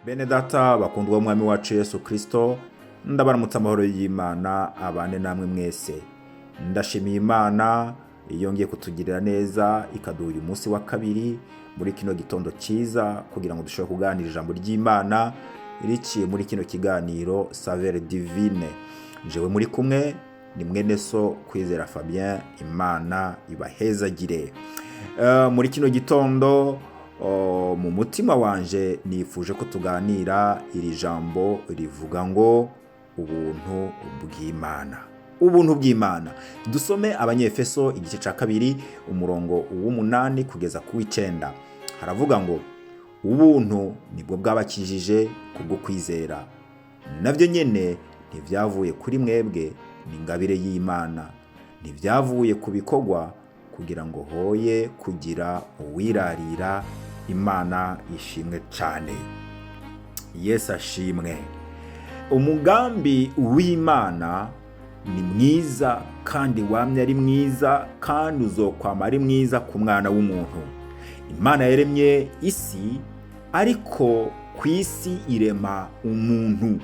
Bene data bakundwa umwami wacu Yesu Kristo, ndabaramutsa amahoro y'Imana abane namwe mwese. Ndashimiye Imana yongeye kutugirira neza ikaduha uyu munsi wa kabiri muri kino gitondo cyiza kugira ngo dushobore kuganira ijambo ry'Imana riciye muri kino kiganiro Saveur Divine. Jewe muri kumwe ni mwene so Kwizera Fabien. Imana ibahezagire. Muri kino gitondo mu mutima wanje nifuje ko tuganira iri jambo rivuga ngo ubuntu bw'Imana. Ubuntu bw'Imana. Dusome Abanyefeso igice cya 2 umurongo w'8 kugeza ku w'9. Haravuga ngo ubuntu nibwo bwabakijije kubwo kwizera, nabyo nyene ntivyavuye kuri mwebwe, ni ingabire y'Imana, ntivyavuye ku bikorwa kugira ngo hoye kugira uwirarira. Imana ishimwe cyane. Yesu ashimwe. Umugambi w'Imana ni mwiza kandi wamye ari mwiza kandi uzokwama ari mwiza ku mwana w'umuntu. Imana yaremye isi, ariko ku isi irema umuntu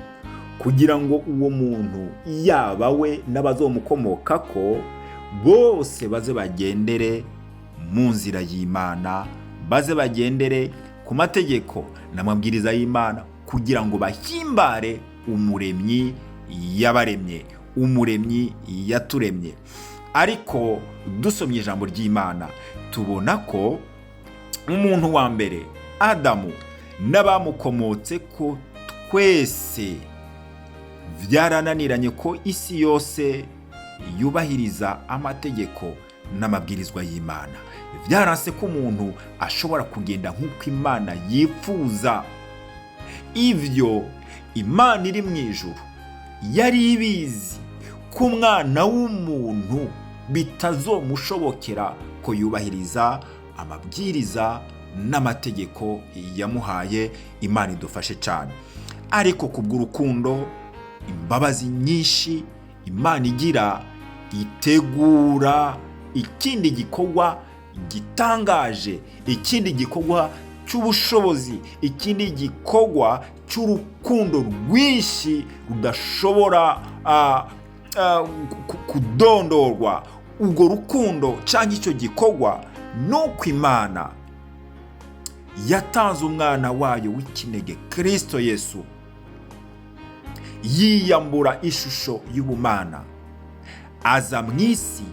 kugira ngo uwo muntu yaba we n'abazomukomokako bose baze bagendere mu nzira y'Imana, baze bagendere ku mategeko n'amabwiriza y'Imana kugira ngo bahimbare umuremyi yabaremye, umuremyi yaturemye. Ariko dusomye ijambo ry'Imana tubona ko umuntu wa mbere Adamu n'abamukomotse ko twese byarananiranye ko isi yose yubahiriza amategeko n'amabwirizwa y'Imana. Byaranse ko umuntu ashobora kugenda nk'uko Imana yifuza. Ivyo Imana iri mu ijuru yari ibizi ko umwana w'umuntu bitazomushobokera ko yubahiriza amabwiriza n'amategeko yamuhaye. Imana idufashe cyane. Ariko kubw'urukundo, imbabazi nyinshi Imana igira, itegura ikindi gikorwa gitangaje, ikindi gikorwa cy'ubushobozi, ikindi gikorwa cy'urukundo rwinshi rudashobora kudondorwa. Ubwo rukundo cyangwa icyo gikorwa ni uko Imana yatanze umwana wayo w'ikinege Kristo Yesu, yiyambura ishusho y'ubumana, aza mu isi,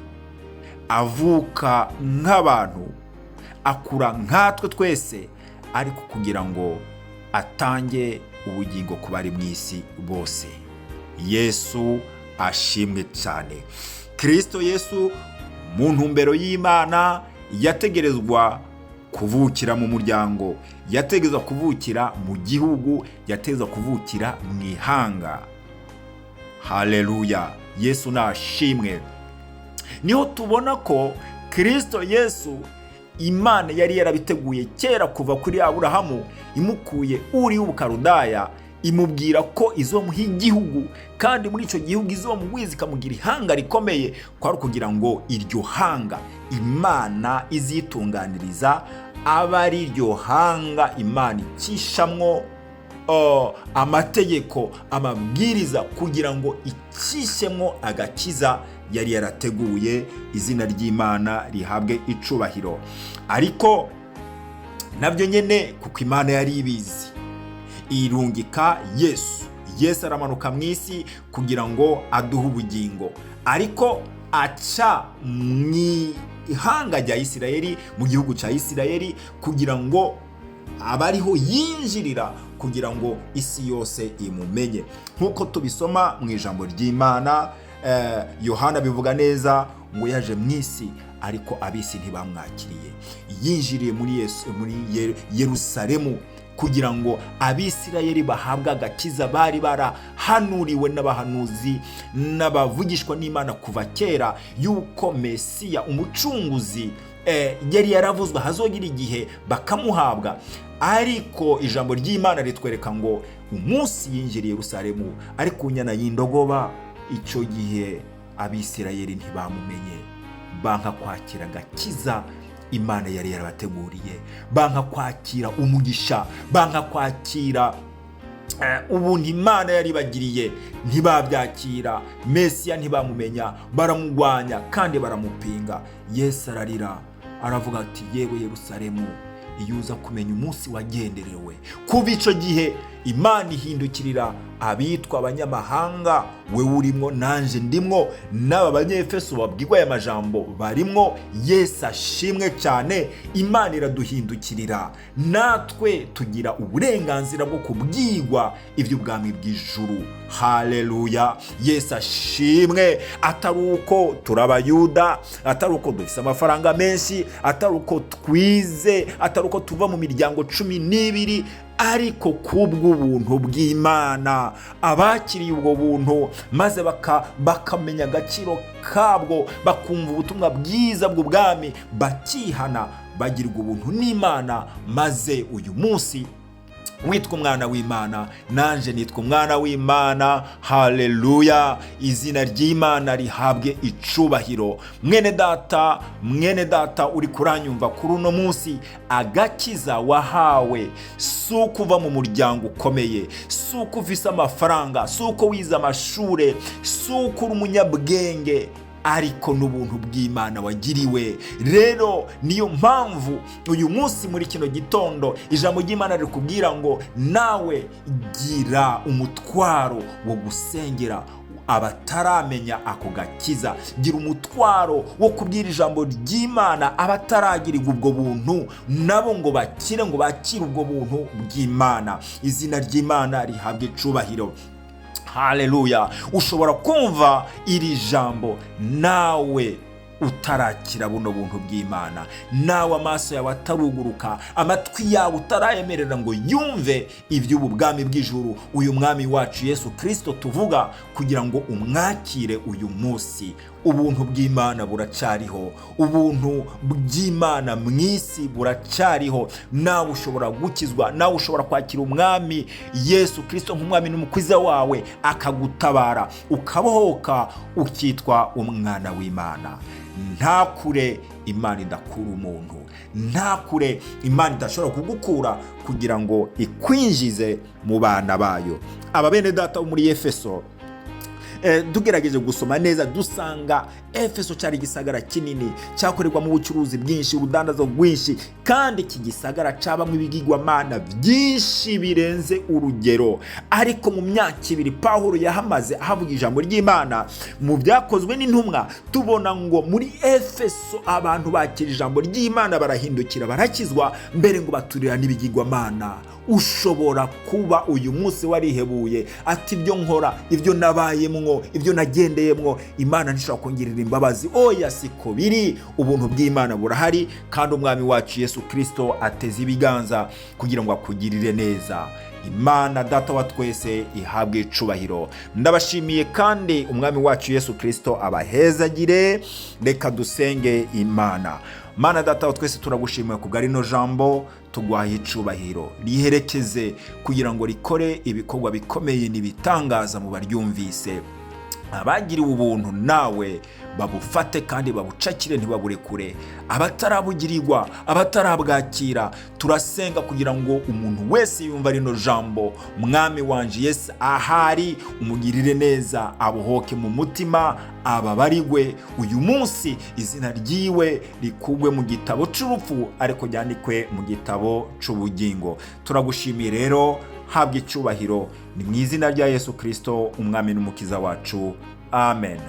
avuka nk'abantu, akura nkatwe twese, ariko kugira ngo atange ubugingo ku bari mu isi bose. Yesu ashimwe cyane. Kristo Yesu mu ntumbero y'Imana yategerezwa kuvukira mu muryango, yategerezwa kuvukira mu gihugu, yategerezwa kuvukira mu ihanga. Haleluya, Yesu nashimwe. Niho tubona ko Kristo Yesu Imana yari yarabiteguye kera kuva kuri Aburahamu, imukuye Uri w'Ubukaludaya, imubwira ko izomuha igihugu, kandi muri icyo gihugu izomugwiza ikamugira ihanga rikomeye, kwari ukugira ngo iryo hanga Imana izitunganiriza aba ari iryo hanga Imana icishamwo amategeko, amabwiriza, kugira ngo icishemwo agakiza yari yarateguye. Izina ry'Imana rihabwe icubahiro. Ariko Nabyo nyine, kuko Imana yari ibizi, irungika Yesu. Yesu aramanuka mu isi kugira ngo aduhe ubugingo, ariko aca mu ihanga rya Isirayeli, mu gihugu cya Isirayeli, kugira ngo abariho yinjirira, kugira ngo isi yose imumenye, nk'uko tubisoma mu ijambo ry'Imana. Yohana bivuga neza ngo yaje mu isi, ariko ab'isi ntibamwakiriye. Yinjiriye muri Yesu, muri Yerusalemu, kugira ngo Abisirayeli bahabwe agakiza bari barahanuriwe n'abahanuzi n'abavugishwa n'Imana kuva kera, yuko Mesiya umucunguzi yari yaravuzwe hazogira igihe bakamuhabwa. Ariko ijambo ry'Imana ritwereka ngo umunsi yinjiriye Yerusalemu ari ku nyana y'indogoba, icyo gihe Abisirayeli ntibamumenye, banka kwakira agakiza Imana yari yarabateguriye, banka kwakira umugisha, banka kwakira ubuntu Imana yari ibagiriye. Ntibabyakira, Mesiya ntibamumenya, baramugwanya kandi baramupinga. Yesu ararira, aravuga ati: "Yewe Yerusalemu, iyo uza kumenya umunsi wagenderewe." Kuva icyo gihe Imana ihindukirira abitwa abanyamahanga. We urimwo, nanje ndimwo, n'aba Banyefeso babwirwa aya majambo barimwo. Yesu ashimwe cyane. Imana iraduhindukirira, natwe tugira uburenganzira bwo kubwirwa iby'ubwami bw'ijuru. Haleluya, Yesu ashimwe. Atari uko turi Abayuda, atari uko dufite amafaranga menshi, atari uko twize, atari uko tuva mu miryango 12, ariko kubw'ubuntu bw'Imana. Abakiriye ubwo buntu maze bakamenya agaciro kabwo, bakumva ubutumwa bwiza bw'ubwami, bakihana, bagirwa ubuntu n'Imana, maze uyu munsi witwa umwana w'Imana. Nanje nitwa umwana w'Imana. Haleluya, izina ry'Imana rihabwe icubahiro. Mwene data, mwene data uri kuranyumva kuri uno munsi, agakiza wahawe si ukuva mu muryango ukomeye, si uko ufise amafaranga, si uko wize amashure, si uko uri umunyabwenge, ariko n'ubuntu bw'Imana wagiriwe. Rero niyo mpamvu uyu munsi muri kino gitondo ijambo ry'Imana rikubwira ngo nawe gira umutwaro wo gusengera abataramenya ako gakiza, gira umutwaro wo kubwira ijambo ry'Imana abataragirirwa ubwo buntu, nabo ngo bakire, ngo bakire ubwo buntu bw'Imana. Izina ry'Imana rihabwe icubahiro. Haleluya. Ushobora kumva iri jambo nawe utarakira buno buntu bw'Imana, nawe amaso yawe ataruguruka, amatwi yawe utarayemerera ngo yumve iby'ubu bwami bw'ijuru, uyu mwami wacu Yesu Kirisito tuvuga, kugira ngo umwakire uyu munsi. Ubuntu bw'Imana buracyariho, ubuntu bw'Imana mu isi buracyariho. Nawe ushobora gukizwa, nawe ushobora kwakira umwami Yesu Kirisito nk'umwami n'umukiza wawe, akagutabara, ukabohoka, ukitwa umwana w'Imana. Nta kure Imana idakura umuntu, nta kure Imana idashobora kugukura kugira ngo ikwinjize mu bana bayo. Aba bene data bo muri Efeso, tugerageje gusoma neza dusanga Efeso cyari igisagara kinini cyakorerwamo ubucuruzi bwinshi, ubudandazo bwinshi, kandi iki gisagara cabamwo ibigirwamana byinshi birenze urugero. Ariko mu myaka 2 Pawulo yahamaze ahavuga ijambo ry'Imana, mu Byakozwe n'Intumwa tubona ngo muri Efeso abantu bakira ijambo ry'Imana, barahindukira, barakizwa, mbere ngo baturira n'ibigirwamana. Ushobora kuba uyu munsi warihebuye, ati: "Ibyo nkora, ibyo nabayemwo, ibyo nagendeyemwo, Imana ntishobora kungirira imbabazi." Oya, siko biri. Ubuntu bw'Imana burahari, kandi umwami wacu Yesu Kirisito ateze ibiganza kugira ngo akugirire neza. Imana Data wa twese ihabwe icubahiro. Ndabashimiye, kandi umwami wacu Yesu Kirisito abahezagire. Reka dusenge Imana. Mana Data wa twese, turagushimiye kubwa rino jambo, tuguhaye icubahiro. Riherekeze kugira ngo rikore ibikorwa bikomeye n'ibitangaza mu baryumvise. Abagiriwe ubuntu nawe babufate kandi babucakire, ntibaburekure. Abatarabugirirwa, abatarabwakira, turasenga kugira ngo umuntu wese yumva rino jambo, Mwami wanje Yesu, ahari umugirire neza, abohoke mu mutima, ababarigwe uyu munsi, izina ryiwe rikugwe mu gitabo c'urupfu ariko ryandikwe mu gitabo c'ubugingo. Turagushimiye rero, habwa icyubahiro. Ni mu izina rya Yesu Kirisito, Umwami n'Umukiza wacu, amen.